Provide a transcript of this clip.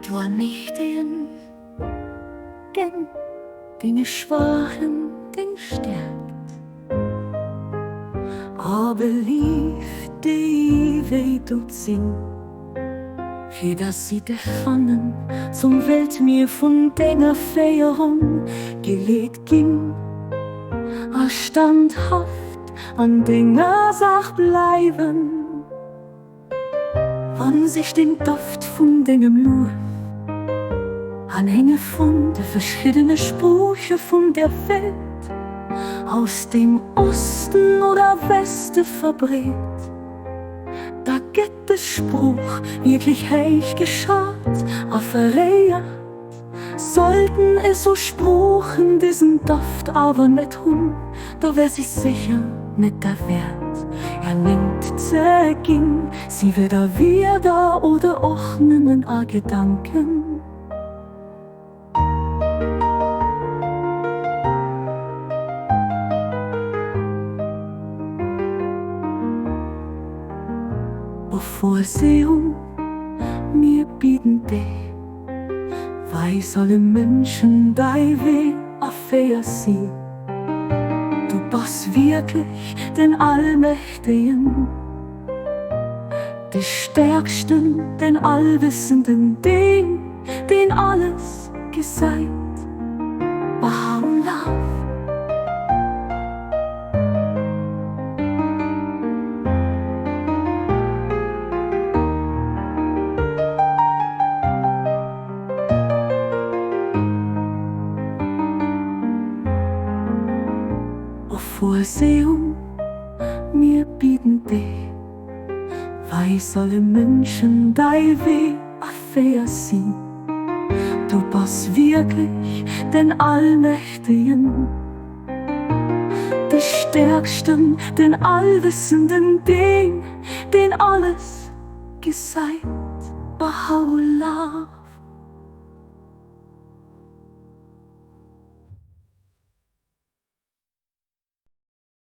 D'Allmächtegen gënn denge Schwachen deng Stäerkt a belief déi wéi dout sinn, fir dass si dech fannen, zum Weltmier vun denger Féierung geleet ginn a standhaft an denger Saach bleiwen. Wann sech den Doft vun dengem Luef an enge vun de verschiddene Sprooche vun der Welt aus dem Osten oder Weste verbreet, da gëtt des Sprooch wierklech héich geschat a veréiert. Sollten eso Sproochen diesen Doft awer net hunn, da wär si sécher net derwäert ernimmt ze ginn, si weder Wierder oder och nëmmen a Gedanken. O Vorsehung, mir bieden dech. Weis alle Mënschen däi Wee a féier si. Du bass wierklech den Allmächtegen, de Stäerksten, den Allwëssenden, deen, deen alles gesäit. Baha'u'llah. O Vorsehung, mir bieden dech, Weis alle Mënschen däi Wee a féier si. Du bass wierklech den Allmächtegen. De Stäerksten, den Allwëssenden, deen, deen alles gesäit. Baha'u'llah.